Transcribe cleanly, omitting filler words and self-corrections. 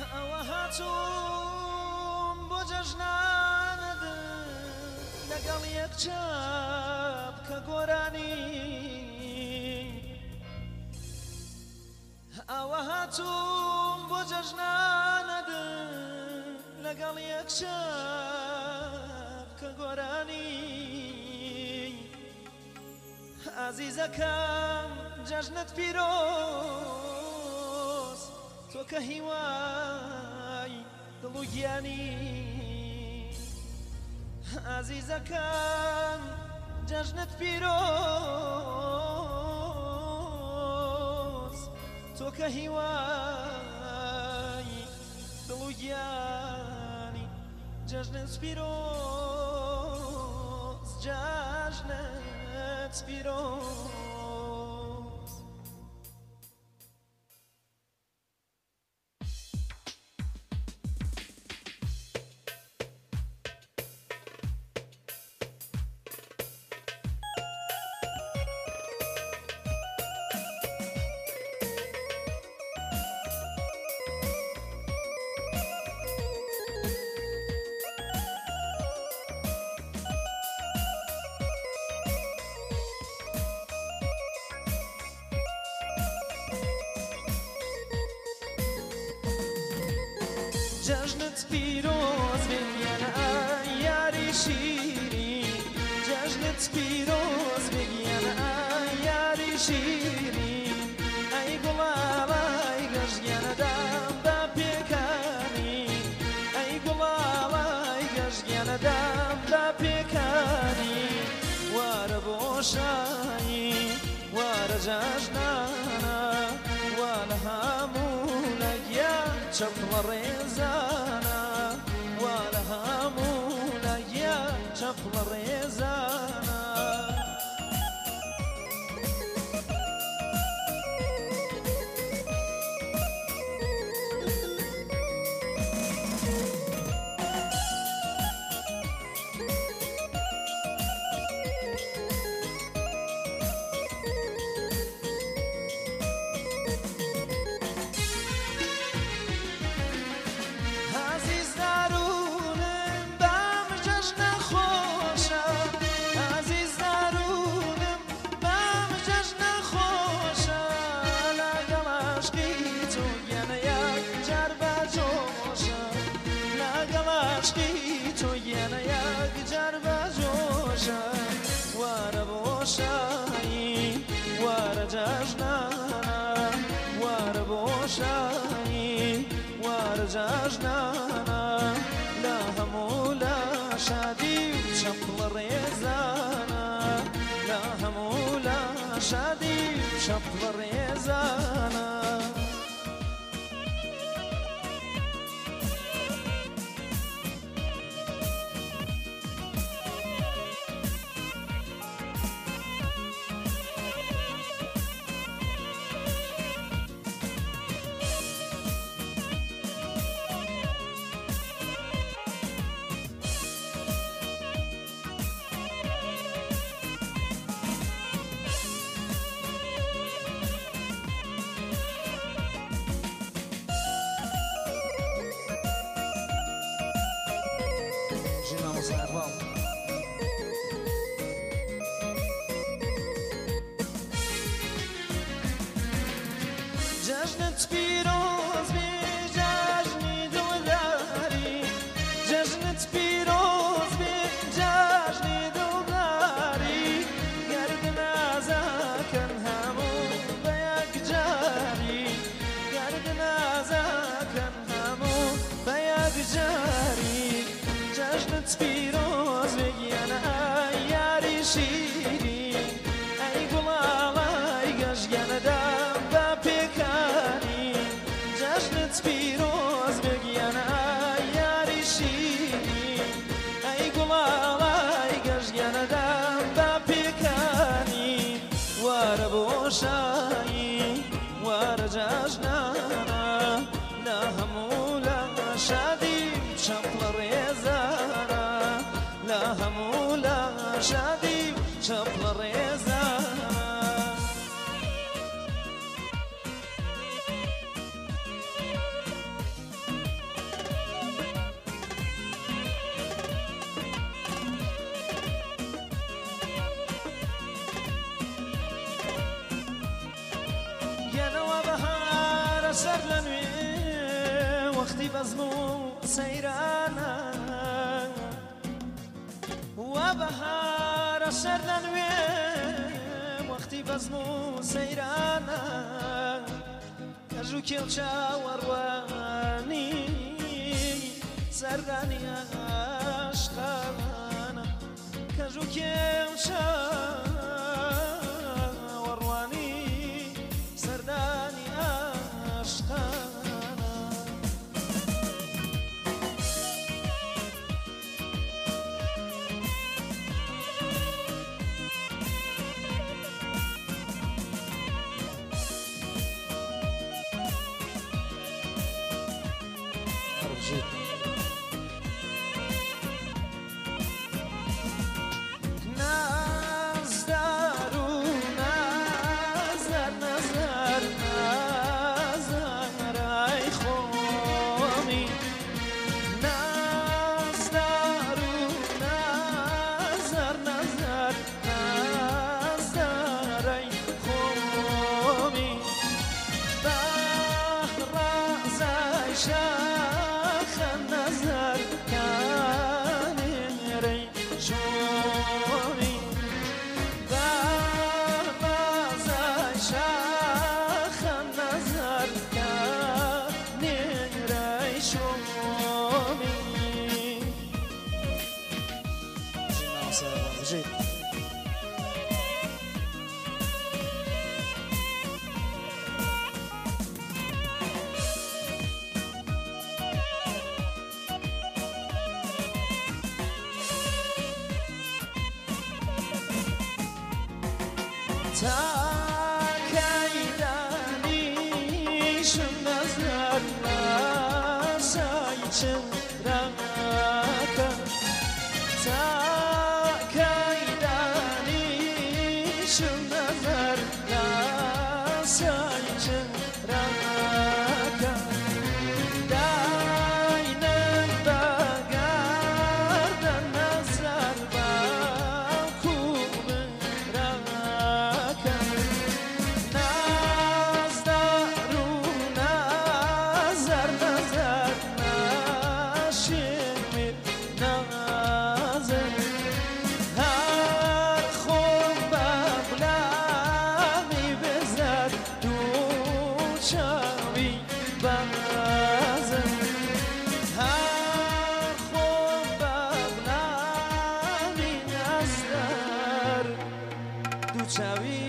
ئەوە هاتووم بۆ جەژنانت لەگەڵ یەک چاپ کە گۆرانی ئەوە هاتووم بۆ جەژنانت لەگەڵ یەک چاپ کە گۆرانی ئازیزەکەم جەژنت پیرۆز تۆ کە هیوای دڵ و گیانی ئازیزەکەم جەژنت پیرۆز تۆ کە هیوای دڵ و گیانی جەژنت پیرۆز جەژنت پیرۆز. جەژنت پیرۆز بێ گیانە ئای یاری شیرین جەژنت پیرۆز بێ گیانە ئای یاری شیرین ئەی گوڵاڵای گەش گیانەدام بە پێکانی ئەی گوڵاڵای گەش گیانەدام بە پێکانی وارە بۆ شایی وارە جەژنانە وا لە هەموو لەگیا چەپڵە ڕێزانە وا لە هەموو لەگیا چەپڵە ڕێزانە. ئازیز دارونم بام جەژنە خۆشە ئازیز دارونم بام جەژنە خۆشە لەگەڵ عاشقی تۆ گیانە یەک جار بە جۆشە لەگەڵ عاشقی تۆ گیانە یەک جار بە جۆشە وارە بۆ شایی وارە جەژنانە وارە بۆ شایی وارە جەژنانە لە هەموو لە شادی و چەپڵە ڕێزانە لە هەموو لە شادی و چەپڵە ڕێزانە. ژی مامۆستا ئەقباڵ. جەژنت پیرۆز بێ جەژنی دڵداری جەژنت پیرۆز بێ جەژنی دڵداری گەرد نازاکەن هەموو بە یەکجاری گەرد نازاکەن هەموو بە یەکجاری جەژنت پیرۆز بێ گیانە ئای یاری شیرین ئەی گوڵاڵای گەش گیانەدام بە پێکانی جەژنت پیرۆز بێ گیانە ئای یاری شیرین ئەی گوڵاڵای گەش گیانەدام بە پێکانی وارە بۆ شایی وارە جەژنانە لە هەموو لە شادی و چەپڵە ڕێزانە لە هەموو لە شادی و چەپڵە ڕێزانە. سەر لە نوێ وەختی بەزم و سەیرانە وا بەهارە سەر لە نوێ وەختی بەزم و سەیرانە کەژ و کێو چاوەڕوانی سەردانی عاشقانە کەژ و کێو چاوەڕوانی سەردانی عاشقانە. بژیت. نازدار و نازدار نازدار نازدار ئای خۆمی نازدار و نازدار نازدار نازدار ئای خۆمی بەڕازای شاخە نازدار کانێرەی شۆمی بەڕازای شاخە نازدار کانێرەی شۆمی. بژیت مامۆستا بەڕوان، بژیت. تا کەی دانیشم نەزەر لاسای چراکە تا کەی دانیشم نەزەر لاسای چراکە داینم بەگەردن نەزەر باوکو براکە نازدار و نازەر نەزەر ناشێمێ نازەر هەر خۆم بە غولامی بزەر دوو چاوی بازن هەر خۆم بە غولامی نازدار دوو چاوی